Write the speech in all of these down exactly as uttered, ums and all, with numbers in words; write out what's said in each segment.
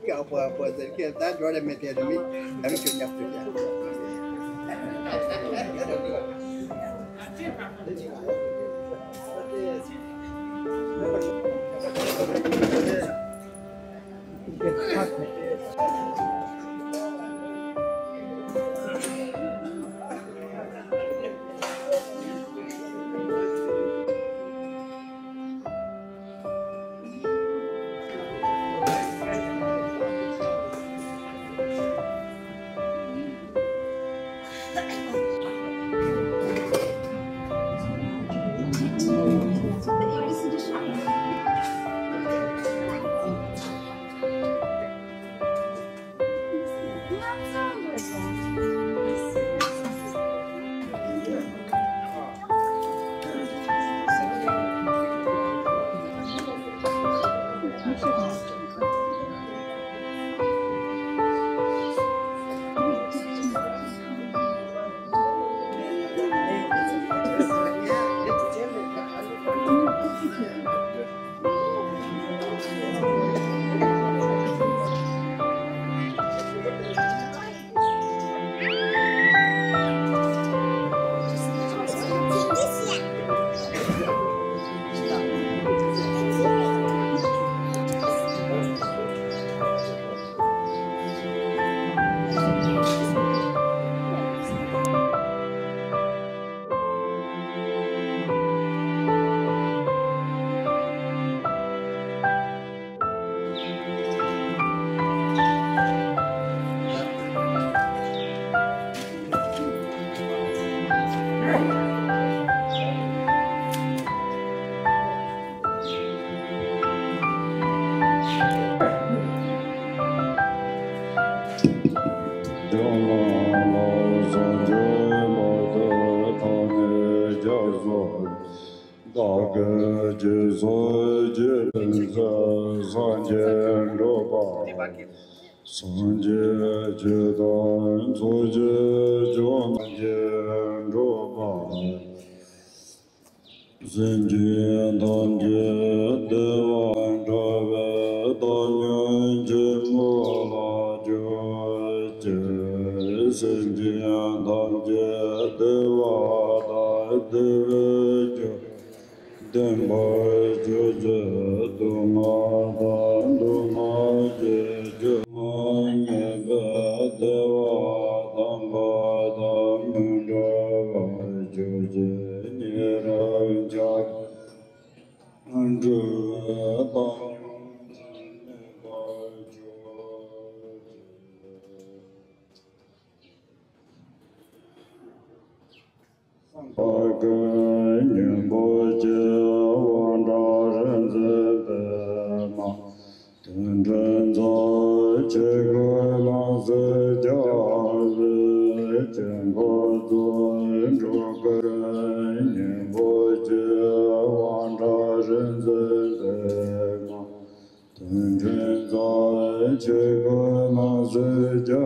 ཡག་པོ་ཡག་པོ་ཟེར་ཁྱེད་ད་འགྲོ་རེ་མེད་དེ་རེ་མི་ཡང་ཁྱོད་ཉག་ཐུག་ཡ། བདག་གིས་རྗེས་སུ་བརྗོད་པའི་སངས་རྒྱས་འགྲུབ་པ། སངས་རྒྱས་ཆོས་དང་ཚོགས་ཀྱི་མཆོག་རྣམས་ཀྱིས་འགྲུབ་པ། སེམས་ཅན་ཐམས་ཅད་བདེ་བ་འཕྲོག་པའི་བདག་ཉིད་ཆེན་པོ་ལ་ཕྱག་འཚལ་ལོ། སེམས་ཅན་ཐམས་ཅད་བདེ་བ་དང་བདེ་བའི་རྒྱུ། བདེན་པར་གྱུར་ཅིང་སྡུག་བསྔལ་དང་སྡུག་བསྔལ་གྱི་རྒྱུ་མ་ངེས་པའི་བདེ་བ་དམ་པ་དང་མི་ ཀུན་སྙིང་པོ་ཆེ་དབང་དྲག་རིག་འཛིན་པདྨ། དོན་དྲུག་རྫོགས་ཆོས་སྐུ་ལོངས་སུ་རྒྱ་བའི། དཀྱིལ་འཁོར་རྫོགས་འགྲོ་ཀུན་སྙིང་པོ་ཆེ་དབང་དྲག་རིག་འཛིན་པདྨ། དོན་དྲུག་རྫོགས་ཆོས་སྐུ་ལོངས་སུ་རྒྱ་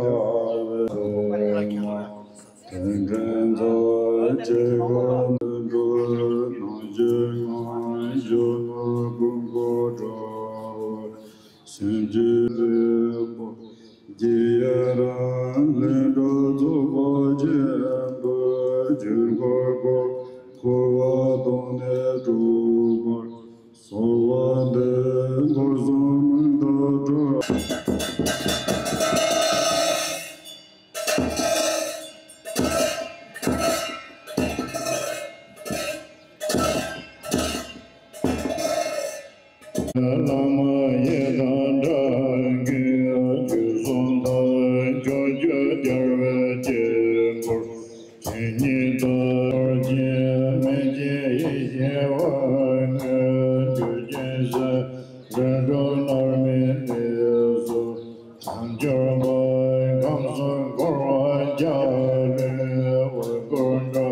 བའི། དོན་དྲུག་རྫོགས་ཆོས་སྐུ་དོན་གྲུབ་སྣང་བཞིར་སྔོན་བཞུགས་ནོར་བུ་མགོ་དྲོ་བོ། སེམས་ཀྱི་རིག་པ་རྒྱས་རང་ལས་འགྲོ་རྫོགས་པ་ཆེན་པོའི་དཀྱིལ་འཁོར་གོ། འཁོར་བ་དང་ནི་གྲོལ་བར་གསོལ་བ་འདེབས། འཁོར་གསུམ་མི་འདའ་འགྲོ། བླ་མ་ཡི་དམ་དྲག་གི་རྒྱུད་གསུང་དང་ཕྱོགས་བཅུར་རྒྱལ་བའི་དཀྱིལ་འཁོར། དེ་ཉིད་རྟོགས་ཀྱི་མེད་ཀྱི་ཡེ་ཤེས་དབང་ལྔའི་རྒྱུ་རྐྱེན་ཟད་འགྲོ་མནར་མེད་གནས་སུ་དལ་འབྱོར་པ་ཁམས་གསུམ་འཁོར་བ་རྒྱ་ལས་འོད་སྐུར་འགྲོ།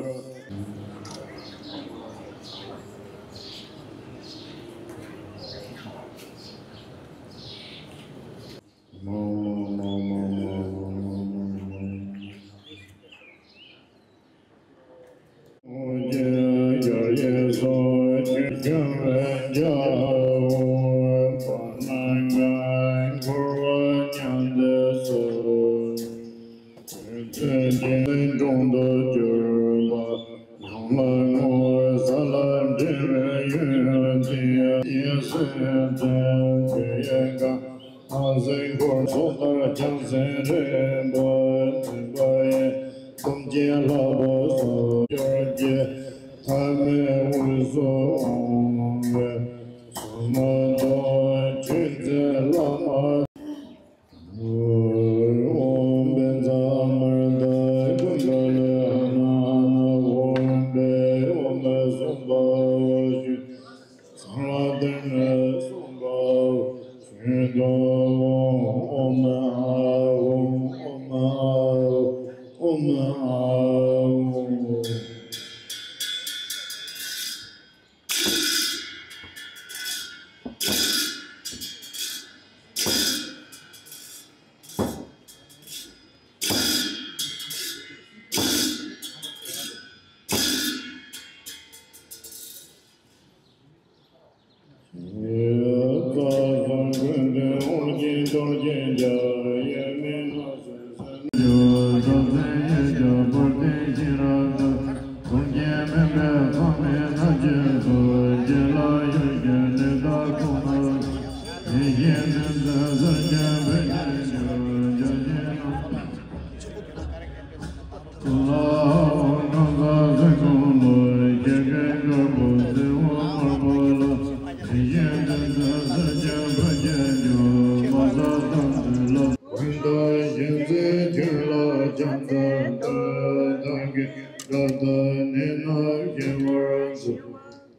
ཡང་ལ་ངོ་བོ་ས་ལ་འབྲེལ་བའི་ཡོན་ཏན་ཡེ་ཤེས་ལྡན་ཆོས་དབྱིངས་གང་། ཨ་སེང་འཁོར་ཚོགས་ལྟར་ཕྱག་འཚལ་རིམ་པ་འཛིན་པ་ཡི། སྟོབས་ཀྱིས་ལྷ་པོ་སོགས་སྐྱོར་གྱི་ཐ་མའི་དབུས་སུ་འོང་བའི་སོ་མ་དང་ཆོས་མཛད་བླ་མ། ཨོཾ་བཛྲ་མཱ་ཧཱ་ཀཱ་ལི་ཧ་ན་ཧ་ན། ཨོཾ་བཛྲ་ཨོཾ་སུམ་པ་ཧོ་ཞུ། གསང་བ་ཐོགས་མེད་སུམ་པ་ཧོ་ཞུ་དོ། ཨོཾ་ཨཱཿ་ཧཱུྃ། ཨོཾ་ཨཱཿ་ཧཱུྃ། ཨོཾ་ཨཱཿ་ཧཱུྃ།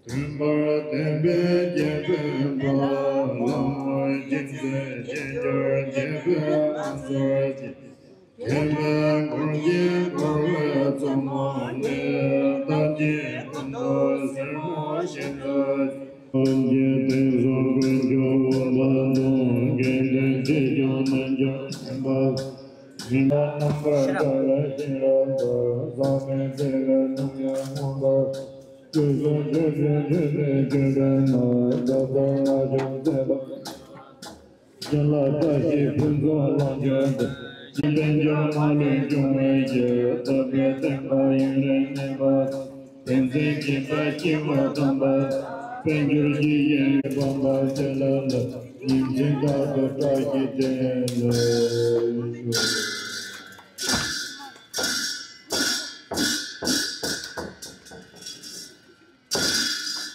སྟོན་པར་བསྟན་པའི་རྒྱལ་པོའི་ཕྲིན་ལས་བསྐྱེད་པའི་དཔལ་འབྱོར་རྒྱལ་པོའི་དབང་ཟོར་གྱིས། མཁན་པོའི་འཁོར་གྱིས་བསྐོར་བའི་གཙོ་མོ་འདི། སྟག་གི་སྐུ་མདོག་སེར་མོ་ཞལ་གཟིགས་ཀྱི། དེང་སང་དཀོན་མཆོག་འོད་དཔལ་དང་། དགེ་འདུན་ཆོས་སྐྱོང་རྣལ་འབྱོར་ཆེན་པོ། མི་འདའ་རྣམ་པར་དག་པའི་ཤེས་རབ་ཏུ། ཟག་མེད་བདེ་བའི་སྣང་བས་མངོན་པར། སྐུ་གསུང་ཐུགས་རྗེའི་མཐུ་ལས་བྱོན་པས་ན། ཇི་ལྟར་ང་བྱུང་མཛད་པ། ཅི་ལ་བཀྲ་ཤིས་ཕུན་ཚོགས་ལོངས་སྤྱོད་དེ། ཅི་དཔལ་འབྱོར་མ་ལུས་འབྱུང་བའི་ཕྱིར། ཐུབ་པའི་བསྟན་པ་ཡུན་རིང་གནས་པ། བསྟན་འཛིན་སྦྱིན་པ་སྐྱེ་བ་དམ་པ། དཔལ་འབྱོར་གྱི་གཡང་འབངས་པ་ཚེ་ལ་ལ། ཉིན་མཚན་རྟག་ཏུ་བཀྲ་ཤིས་བདེ་ལེགས་ཤོག།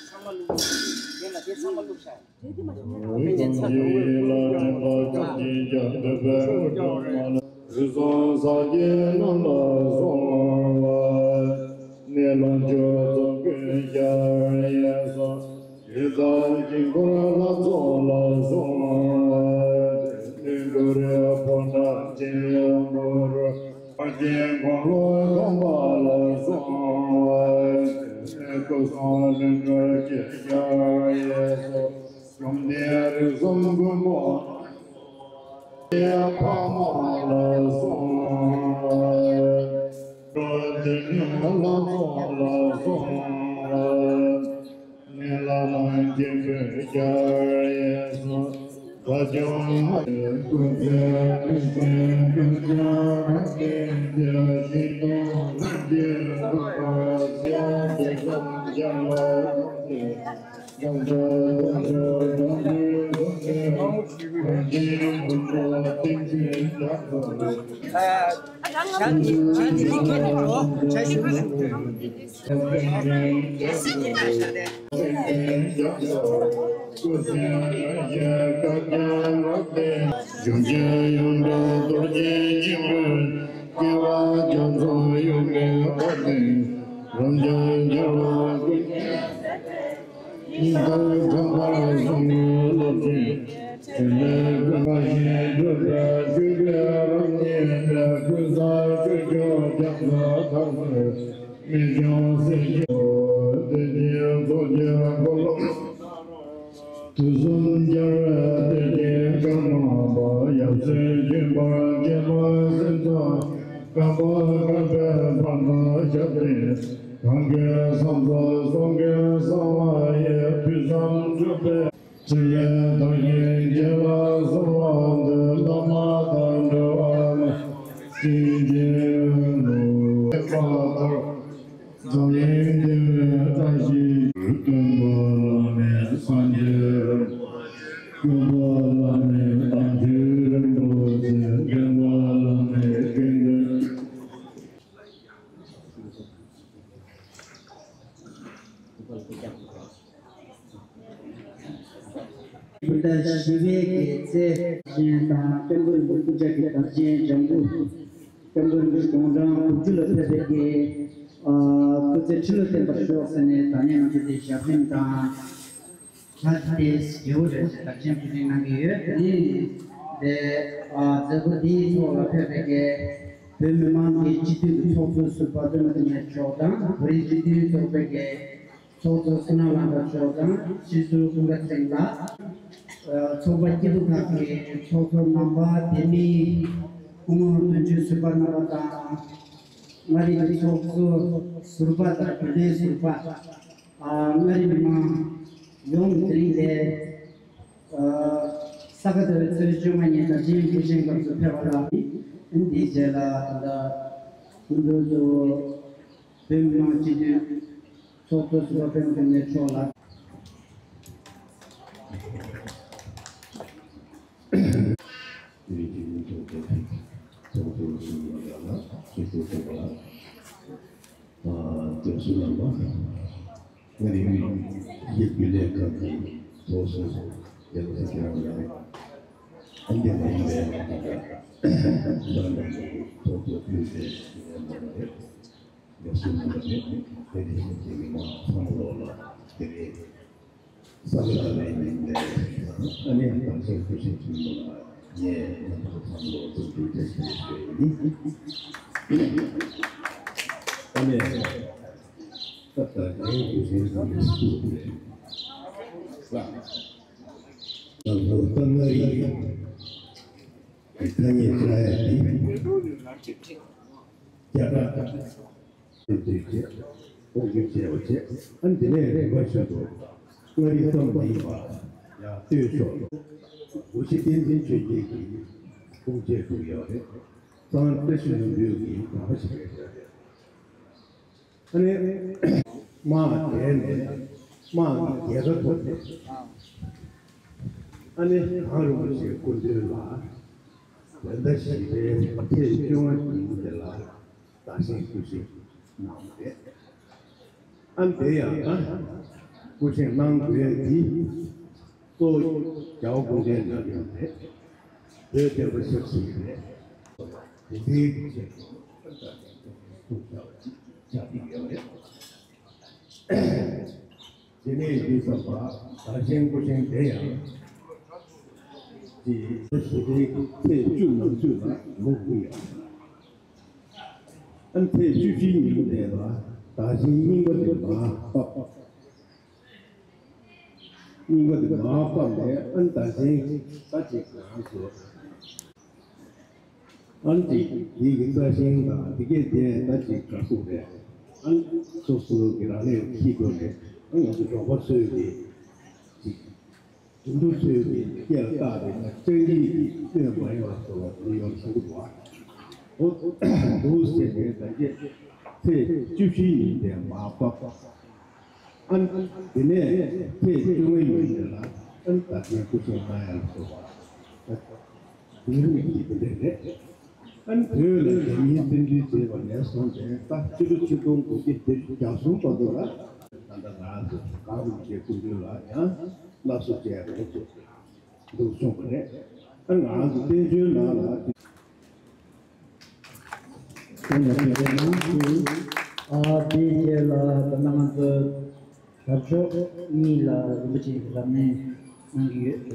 ཚང་མ་བླུགས། དེ་ལ་དེ་ཚང་མ་བླུགས་ཤག། དེ་ཚང་མ་བླུགས། དུས་གསུམ་ས་དགེ་རྣམས་ལ་གསོལ་བ། གནས་ལོངས་སྤྱོད་ ཡར་ཡེ་སོ། ཡི་དྭགས་དཀྱིལ་འཁོར་ལྷ་ཚོགས་ལ་སོགས། ལྷུན་གྲུབ་རིགས་ཕོ་བྲང་ཆེན་ཡང་བོར། ཕར་ཕྱིན་དགུང་ལོ་སྟོང་པ་ལ་སོགས། སྐུ་གསུང་ལྷུན་གྲུབ་ཀྱི་ཡར་ཡེ་སོ། བཅོམ་ལྡན་རིགས་གསུམ་མགོན་པོ། ཕ་མ་ལ་སོགས། འགྲོ་དོན་ལྷ་ཚོགས་ལ་སོགས། ཉེ་ལམ་སྐྱེ་བོའི་ཡར་ཡེ་སོ། བདག་ཀྱང་ཀུན་མཛེས་ཀུན་མཁྱེན་ཀུན་ཀྱང་རབ་བརྟན་རྒྱ་ཞིང་དུ་ལྷུན་གྱིས་གྲུབ་པ་ཡང་དེ་ཙམ་ཀྱང་ལ་སོགས་ཏེ། དུས་གསུམ་རྒྱལ་བའི་གཏེར་ཆེན་ཀརྨ་པ། ཡབ་སྲས་ཀུན་འབར་མཁྱེན་པ་སེམས་དཔའ། བསྐལ་པ་བསྐལ་པའི་བར་དུ་ཞབས་བརྟན། གང་གི་སམ་བཟོ་གསུང་གི་གསང་བ་ཡི། ཕུན་སུམ་ཚོགས་པའི་ཕྲིན་ལས་དར་ཞིང་རྒྱས་ལ་གསོལ་བ་འདེབས། བླ་མ་དང་འབྲེལ་བ་མེད་པའི་བྱིན་གྱིས་རློབས། འཛམ་གླིང་བདེ་བའི་བཀྲ་ཤིས་སྟོན་པ་བླ་མེད་སངས་རྒྱས་རིན་པོ་ཆེ། སྐྱོབ་པ་བླ་མེད་དམ་ཆོས་རིན་པོ་ཆེ། མཁྱེན་པ་བླ་མེད་དགེ་འདུན། སྐུ་ཟླ་བཞི་པའི་དགེ་རྩའི་ཞིང་དང་སྐྱབས་མགོན་རིན་པོ་ཆེ་གི་དར་ཆེན་ལྗང་གུ། སྐྱབས་མགོན་རིན་པོ་ཆེ་དགུང་གྲངས་དགུ་བཅུ་ལ་ཕེབས་པའི་གི་སྐུ་ཚེ་ཁྲི་ལོ་བརྟན་པར་ཤོག་ཟེར་ནས་ད་ནས་ང་ཚོ་དེ་ཞབས་རིམ་དང་ལྷ་དེ་རྒྱལ་པོ་རེད་ཟེར་དར་ཆེན་ཕུལ་ཆེན་གནང་གི་ཡོད། དེ་ནས་དེ་མཛད་སྒོ་དེའི་ཐོག་ལ་ཕེབས་པའི་གི་བོད་མི་མང་གི་སྤྱི་འཐུས་ཀྱི་ཚོགས་གཙོ་ཟུར་པ་བསོད་ནམས་བསྟན་འཕེལ་མཆོག་དང་བོད་རིགས་སྤྱི་མཐུན་ཚོགས་པའི་གི་ཚོགས་གཙོ་བསོད་ནམས་ལྷ་འདྲེ་མཆོག་དང་སྤྱི་ཟུར་ཀུན་དགའ་ཚེ་རིང་ལགས། ཚོགས་པ་སྐྱིད་པོ་ཁག་གི་ཚོགས་གཙོ་རྣམ་པ། དེ་མིན་སྐུ་ངོ་དོན་གཅོད་ཟུར་པ་རྣམ་པ་དང་། མངའ་རིས་ཀྱི་ཚོགས་གཙོ་ཟུར་པ་དང་རྒྱུན་ལས་ཟུར་པ། ཨ་མངའ་རིས་མི་མང་ཡོངས། དེ་རིང་དེ་ཨ་ས་ག་ཟླ་བའི་ཚེས་བཅོ་ལྔ་ཉིན་དར་ཆེན་ཕུལ་ཆེན་སྐབས་སུ་ཕེབས་པ་ལ། འདིའི་རྗེས་ལ་ད་ལྟ་སྐུ་མགྲོན་གཙོ་བོ་བོད་མི་མང་སྤྱི་འཐུས་ཚོགས་གཙོ་ཟུར་པ་པད་མ་སྐྱབས་གནས་མཆོག་ལ། དེ་རིང་གི་ཉིན་ཐོ་དེ་ཚོགས་གཙོ་ཟུར་པ་ལ་ཆེད་དུ་ཕེབས་པ་ལ། ཨ་དེ་ཚོ་རྣམ་པ། མངའ་རིས་ཡུལ་གྱི་རྒྱུན་ལས་ཁང་གི་ཚོགས་གཙོ་རྒྱལ་བ་ཐུབ་བསྟན་རང་ཡང་། ཨ་འདི་མ་ཡིན་པའི་ས་གནས་ཀྱི་ཚོགས་གཙོ་ཕུད་པའི་ཉིན་མོ་རེད། ཡག་ཤོས་མི་འདུག་ནས་དེ་དེ་བཞིན་གྱི་མི་མང་ཚང་མ་ལོག་ལ་དེ་རེད། ས་ག་ཟླ་བའི་ཉིན་ནས་ཨ་ནི་དར་ཆེན་སྐུ་ཕྲེང་ཆེན་མོ་ལ་ངས་རྣམ་པ་ཚོ་ཚང་མ་ལོག་འཚམས་འདྲི་བཀྲ་ཤིས་བདེ་ལེགས་ཞུ་ཡི་ཡིན། ཨ་ནི་ད་ལྟ་ངའི་སྐུ་ཕྲེང་ཚང་མའི་སྐུ་རེད་ལ། ད་ལོ་ད་མངའ་རིས་ཀྱི་ཐ་སྙད་བྱ་ཡ་དེ། རྒྱ་གར་དང་། དེ་བྱས། དཔུང་སྒྲིག་བྱས་པ་བྱས། ཨ་ནི་དེ་ནས་རིམ་པ་བཞིན་དུ་མངའ་རིས་ཙམ་མ་ཡིན་པ་ཡང་སྟོད་ཕྱོགས་སྐུ་ཚེ་བསྟན་འཛིན་ཆོས་རྒྱལ་གྱི་དཔུང་བཅས་གྲུབ་ཡོད་རེད། གཙང་བཀྲ་ཤིས་ལྷུན་པོའི་གི་དགོན་པ་ཞིག་རེད། ཨ་ནི་དམག་དེ་ནས་དམག་གི་རྒྱལ་ཁ་ཐོབ་ནས། ཨ་ནི་གངས་རིན་པོ་ཆེའི་སྐུ་མདུན་ལ་བོད་ཟླ་བཞི་པའི་ཚེས་བཅོ་ལྔ་ཉིན་དེ་ལ་དར་ཞིང་སྐུ་ཞིང་གནང་བ་རེད། ཨ་ནི་དེ་ཡང་ན་སྐུ་ཞིང་གནང་དགོས་ཡ་འདི་གཙོ་བོ་རྒྱལ་བ་སྐུ་ཕྲེང་རྣམ་གཉིས་རེད། བོད་བསྟན་པ་ཞབས་ཕྱི་རེད། དེ་འདྲའི་གི་ཆེད་དུ་ཐུགས་བཞག་པ་ཅིག་ཆགས་ཀྱི་ཡོད་རེད། དེ་ནས་ཡིན་བསམ་པ་དར་ཤིང་སྐུ་ཤིང་དེ་ཡང་། ཅེས་ཞི་བདེའི་ཚེས་བཅུ་ནམ་ཚུད་ལ་ལོ་དགུ་ཡང་། ཨན་ཚེས་བཅུ་བཞིའི་ཉིན་དེ་ལ་དར་ཤིང་རྙིང་པ་དེ་མར་ཕབ། རྙིང་པ་དེ་མར་ཕབ་ནས་ཨན་དར་ཤིང་ད་ཅིག་གང་བཟོས། ཨན་ཅིག་དེ་གི་རྩ་ཤིང་དང་དེ་གས་དེ་ད་ཅིག་ག་སུ་རེད། ཨན་སོ་སོ་གི་རང་ལས་ཁྱི་དགོས་རེད། ཨན་ང་ཚོ་འབྲོག་པ་ཚོས་གི་ཅིག་དུད་འགྲོ་ཚོས་ཀྱི་སྐེ་ལ་བཏགས་པའི་ན་སྤྱང་ཀི་གི་སྟོན་མ་ཡོང་བ་སོགས་ལ་དེ་ཡོང་བཞིན་འདུག་བ། འོ་འདུག་ཟེར་ནས་ད་རྗེས་ཚེས་བཅུ་བཞིའི་ཉིན་དེ་མར་ཕབ། ཨན་དེ་ནས་ཚེས་བཅོ་ལྔའི་ཉིན་དེ་ལ་ཨན་ད་ལྟའི་སྐུ་ཞབས་མ་ཡང་སོགས་པ། དེང་རབས་ཀྱི་དེ་འདྲ་རེད། ཨན་བོད་ལ་རྒྱ་མིའི་བཙན་འཛུལ་བྱས་པ་ནས་བཟུང་སྟེ་ད་ཕྱི་ལོ་ཆིག་སྟོང་དགུ་བརྒྱ་བརྒྱད་ཅུ་གྱ་གསུམ་བར་དུ་ལ་ད་ལྟ་ང་ཚོ་གངས་རིན་པོ་ཆེ་སྐུ་མདུན་ལ་ཡང་བསླབ་གསོ་བྱས་པ་རེད་ཅེས་འདུག་གསུངས་པ་རེད། ཨ་ང་ཚོ་བསྟན་བཅོས་ནང་ལ། དེ་ནས་དེ་ནང་དུ་ཨ་དེའི་རྗེས་ལ་ད་ལྟ་ང་ཚོ་དར་ལྕོག་གཉིས་ལ་རིན་པོ་ཆེ་གི་རབ་གནས་གནང་གི་ཡོད།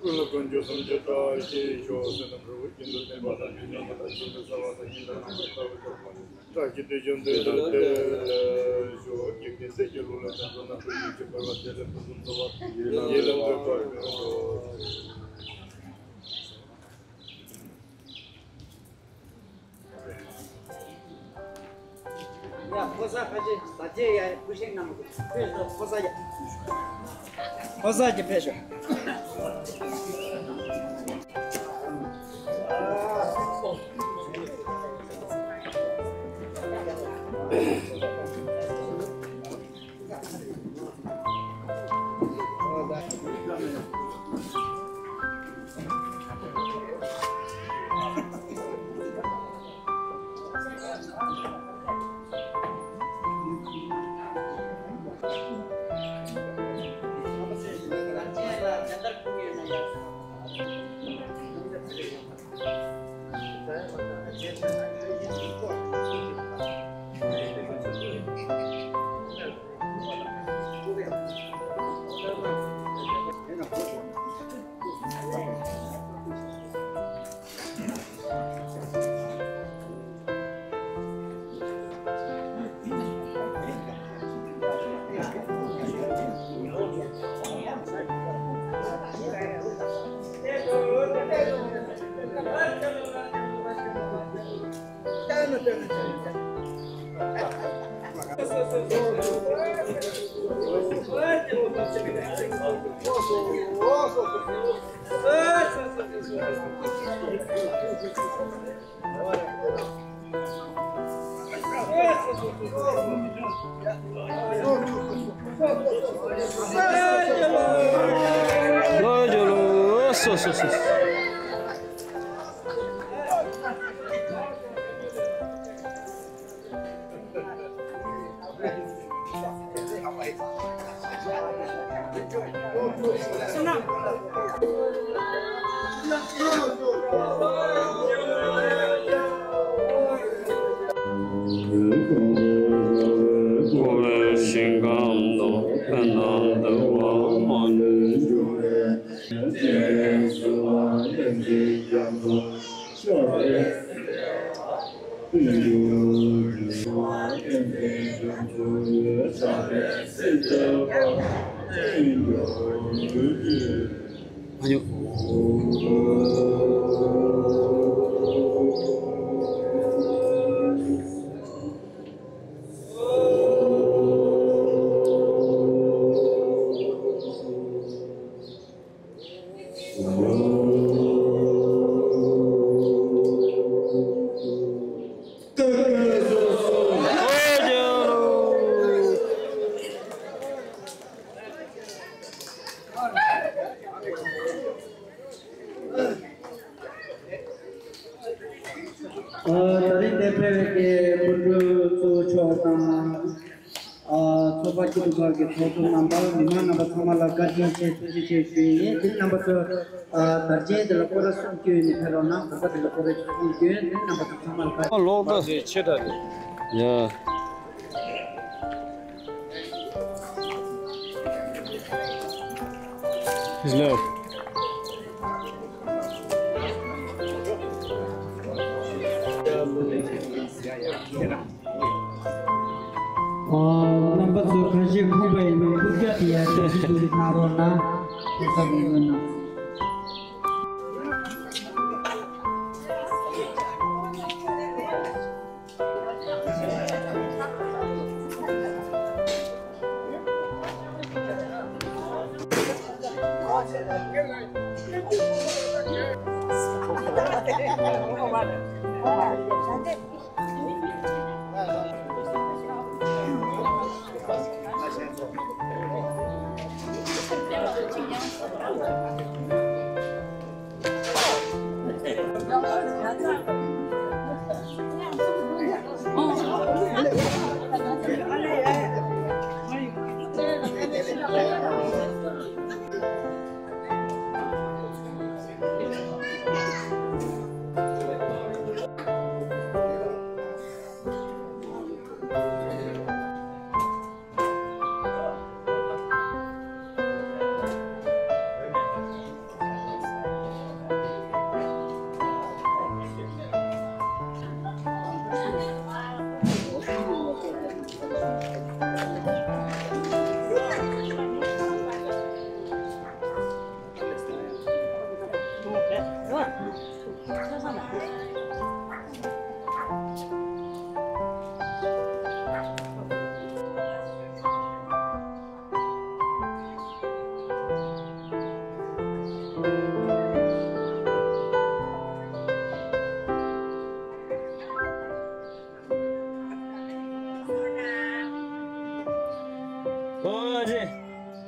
ཀུན་ལ་ཀུན་རྒྱུ་སུམ་ཅུ་རྟགས་ཤེས་ཤོག །བསོད་ནམས་རི་བོ་ཀུན་ཏུ་བརྟན་པ་དང་། ཉོན་མོངས་པ་དང་ཤིན་ཏུ་བྲལ་བ་དང་། ཉི་ཟླ་རྣམ་པར་ཐར་པའི་གྲོགས་པོ། བཀྲ་ཤིས་དུས་རྒྱུན་དུས་དང་ལྡན་ཤོག །འཇིག་རྟེན་གསེར་གྱི་ལུགས་ལ་ཕན་ཚུན་རྣམ་པར་ཡིད་ཆེས་འཕེལ་བ་དེ་ལས་ཕུན་སུམ་ཚོགས་པ་ཡིད་ལ་འདོད་པར་འགྲོ། ཡ་ཕོ་གསར་ཁ་ཆེ་ད་ཆེ་ཡ་ཕུ་ཤིང་རྣམས་ཕེབས་སོ། ཕོ་གསར་ཡ་ཕོ་གསར་གྱི་ཕེབས་ཤོག་ཨ། ད་རིང་འདིར་ཕེབས་པའི་སྐུ་མགྲོན་གཙོ་བོ་མཆོག་དང་། ཨ། ཚོགས་པ་སྐྱིད་སྡུག་ཁག་གི་ཚོགས་གཙོ་རྣམ་པ། མི་མང་རྣམ་པ་ཚང་མ་ལ་བཀའ་དྲིན་ཆེ། ཐུགས་རྗེ་ཆེ་ཞུ་ཡི་ཡིན། དེ་རྣམ་པ་ཚོ། ཨ། དར་ཆེན་དེ་ལ་སྐོར་ར་གསུམ་བསྐྱོན་ནས་ཕེབས་རོགས་གནང་། གོམ་པ་དེ་ལ་སྐོར་ར་གསུམ་བསྐྱོན། དེ་རྣམ་པ་ཚོ་ཚང་མ་ལ་བཀའ་དྲིན་ཆེ། ལོག་ལྟ། ཡ། His left. ཨ། རྣམ་པ་ཚོ་ཁ་ཞེ་ཁོམ་པ་ཡིན་ན་ཕུར་རྒྱག་དེ་ཡར་དེ་ཞིག་ཏུ་གནང་རོགས་གནང་། དེ་ཚོ་མི་མི་གནང་། ཨོ་ཇེ།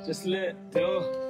Just let go.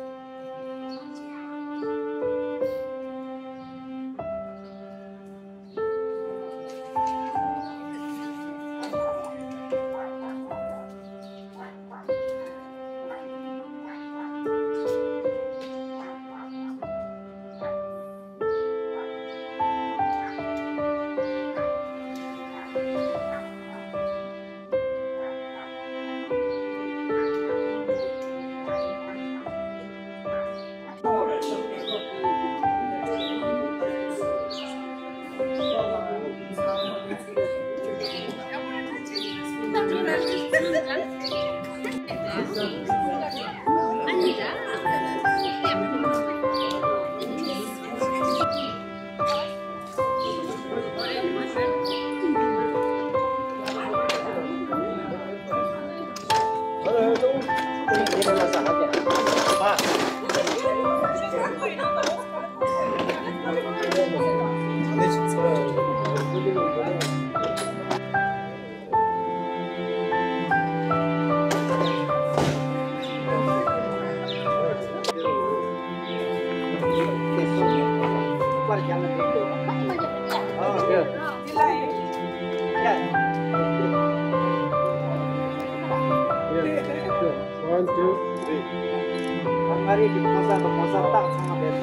མངའ་རིས་ཀྱི་ཕོ་གསར་དང་མོ་གསར་རྟགས་ཚང་མ་མེད་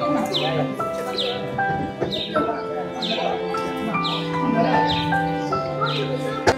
པ།